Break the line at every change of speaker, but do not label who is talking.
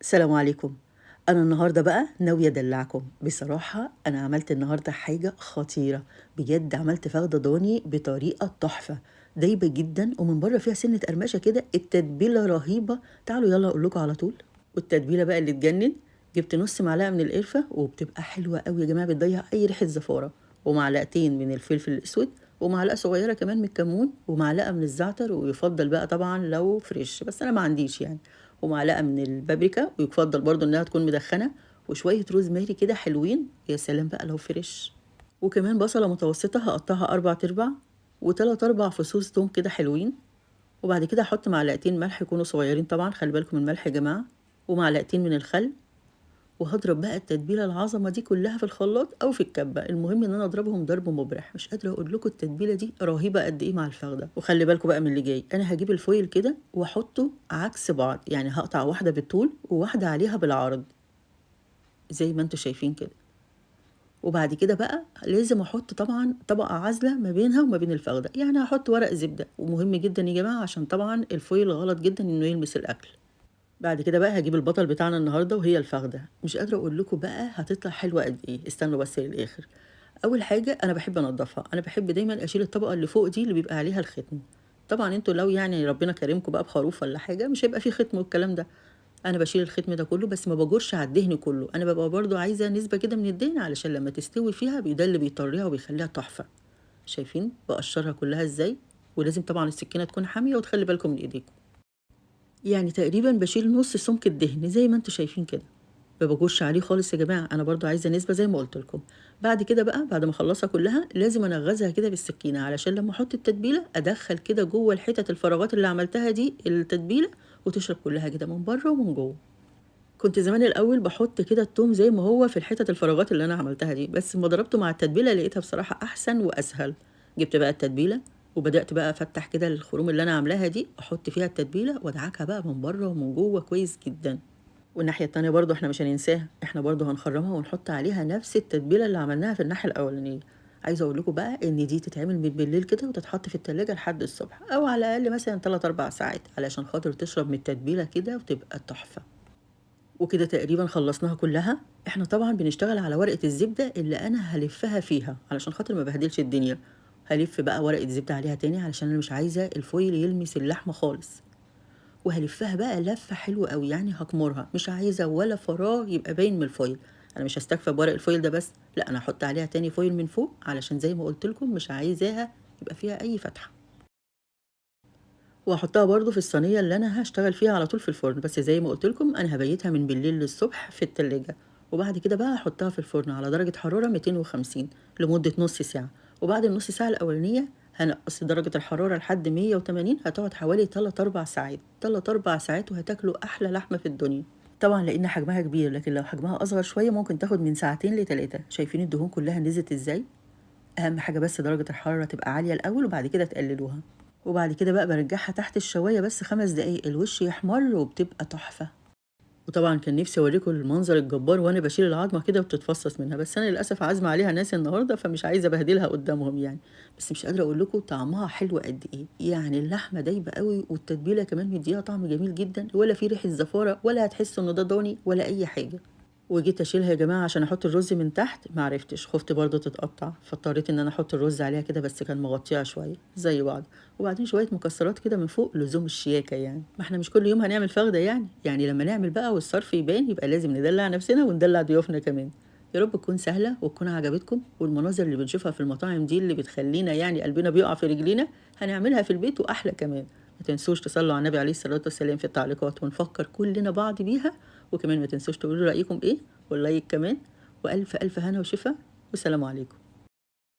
السلام عليكم. أنا النهارده بقى ناوية أدلّعكم، بصراحة أنا عملت النهارده حاجة خطيرة، بجد عملت فخدة ضاني بطريقة تحفة، دايبة جدًا ومن برّه فيها سِنّة قرمشة كده، التتبيلة رهيبة، تعالوا يالّا أقول لكم على طول. والتتبيلة بقى اللي تجنن، جبت نُص معلقة من القرفة وبتبقى حلوة أوي يا جماعة بتضيّع أي ريحة زفارة، ومعلقتين من الفلفل الأسود، ومعلقة صغيرة كمان من الكمون، ومعلقة من الزعتر ويُفضّل بقى طبعًا لو fresh بس أنا ما عنديش يعني، ومعلقة من البابريكا ويُفضّل برضه إنها تكون مدخنة، وشوية روزماري كده حلوين، يا سلام بقى لو fresh، وكمان بصلة متوسطة هاقطعها 4 أرباع، و3، 4 فصوص توم كده حلوين، وبعد كده هاحط معلقتين ملح يكونوا صغيرين طبعًا خلي بالكم من الملح يا جماعة، ومعلقتين من الخل، وهاضرب بقى التتبيلة العظمة دي كلها في الخلاط أو في الكبة، المهم إن أنا أضربهم ضرب مبرح، مش قادرة أقول لكم التتبيلة دي رهيبة قد إيه مع الفخدة. وخلي بالكم بقى من اللي جاي، أنا هاجيب ال foil كده وأحطه عكس بعض، يعني هقطع واحدة بالطول وواحدة عليها بالعرض زي ما انتم شايفين كده. وبعد كده بقى لازم أحط طبعًا طبقة عازلة ما بينها وما بين الفخدة، يعني هاحط ورق زبدة، ومهم جدًا يا جماعة عشان طبعًا ال foil غلط جدًا إنه يلمس الأكل. بعد كده بقى هاجيب البطل بتاعنا النهارده وهي الفخدة، مش قادرة أقول لكم بقى هتطلع حلوة قد إيه، استنوا بس للآخر. أول حاجة أنا باحب أنضفها، أنا باحب دايمًا أشيل الطبقة اللي فوق دي اللي بيبقى عليها الختم. طبعًا أنتم لو يعني ربنا كرمكم بقى بخروف والّا حاجة مش هيبقى في ختم والكلام ده. أنا باشيل الختم ده كله بس ما باجرش على الدهن كله، أنا بابقى برضه عايزة نسبة كده من الدهن علشان لما تستوي فيها ده اللي بيطريها وبيخليها تحفة. شايفين باقشرها كلها إزاي؟ ولازم طبعًا السكينة تكون حامية وتخلي بالكم من إيديكم. يعني تقريبًا باشيل نُص سمك الدهن زي ما أنتم شايفين كده، ما باجرش عليه خالص يا جماعة، أنا برضه عايزة نسبة زي ما قُلت لكم. بعد كده بقى بعد ما أخلّصها كلها لازم أنغّزها كده بالسكينة علشان لما أحط التتبيلة أدخّل كده جوه الحتت الفراغات اللي عملتها دي التتبيلة وتشرب كلها كده من برّه ومن جوه. كنت زمان الأول باحط كده التوم زي ما هو في الحتت الفراغات اللي أنا عملتها دي، بس أمّا ضربته مع التتبيلة لقيتها بصراحة أحسن وأسهل. جبت بقى التتبيلة وبدأت بقى أفتح كده الخروم اللي أنا عاملاها دي، أحط فيها التتبيلة وأدعكها بقى من برّه ومن جوه كويس جدًا. والناحية التانية برضه إحنا مش هننساها، إحنا برضه هنخرّمها ونحط عليها نفس التتبيلة اللي عملناها في الناحية الأولانية. عايزة أقول لكم بقى إن دي تتعمل من بالليل كده وتتحط في التلاجة لحد الصبح، أو على الأقل مثلًا 3، 4 ساعات علشان خاطر تشرب من التتبيلة كده وتبقى تحفة. وكده تقريبًا خلصناها كلها. إحنا طبعًا بنشتغل على ورقة الزبدة اللي أنا هالفها فيها علشان خاطر ما ابهدلش الدنيا. هالف بقى ورقة زبدة عليها تاني علشان أنا مش عايزة ال foil يلمس اللحمة خالص. وهالفها بقى لفة حلوة أوي، يعني هاكمرها، مش عايزة ولا فراغ يبقى باين من ال foil. أنا مش هاستكفى بورق ال foil ده بس، لأ أنا هاحط عليها تاني foil من فوق علشان زي ما قُلت لكم مش عايزاها يبقى فيها أي فتحة. وهاحطها برضه في الصينية اللي أنا هاشتغل فيها على طول في الفرن، بس زي ما قُلت لكم أنا هابيتها من بالليل للصبح في التلاجة، وبعد كده بقى هاحطها في الفرن على درجة حرارة 250 لمدة نُص ساعة، وبعد النُص ساعة الأولانية هنقص درجة الحرارة لحد 180، هتقعد حوالي 3، 4 ساعات، 3، 4 ساعات وهتاكلوا أحلى لحمة في الدنيا. طبعًا لإن حجمها كبير، لكن لو حجمها أصغر شوية ممكن تاخد من ساعتين ل3. شايفين الدهون كلها نزلت إزاي؟ أهم حاجة بس درجة الحرارة تبقى عالية الأول وبعد كده تقللوها. وبعد كده بقى بارجعها تحت الشواية بس 5 دقايق الوش يحمر وبتبقى تحفة. وطبعًا كان نفسي أوريكم المنظر الجبار وأنا باشيل العضمة كده وبتتفصص منها، بس أنا للأسف عازمة عليها ناس النهارده فمش عايزة أبهدلها قدامهم يعني. بس مش قادرة أقول لكم طعمها حلو قد إيه، يعني اللحمة دايبة أوي والتتبيلة كمان مدياها طعم جميل جدًا، ولا في ريحة زفارة ولا هتحسوا إن ده ضاني ولا أي حاجة. وجيت أشيلها يا جماعة عشان أحط الرز من تحت ما عرفتش، خفت برضه تتقطع، فاضطريت إن أنا أحط الرز عليها كده بس كان مغطيها شوية زي بعض. وبعدين شوية مكسرات كده من فوق لزوم الشياكة يعني، ما إحنا مش كل يوم هنعمل فخدة يعني، يعني لما نعمل بقى والصرف يبان يبقى لازم ندلع نفسنا وندلع ضيوفنا كمان. يا رب تكون سهلة وتكون عجبتكم، والمناظر اللي بنشوفها في المطاعم دي اللي بتخلينا يعني قلبنا بيقع في رجلينا هنعملها في البيت وأحلى كمان. ما تنسوش تصلوا على النبي عليه الصلاة والسلام في التعليقات ونفكر كلنا بعض بيها، وكمان ما تنسوش تقولوا رأيكم إيه وال like كمان، وألف ألف هنا وشفا، والسلام عليكم.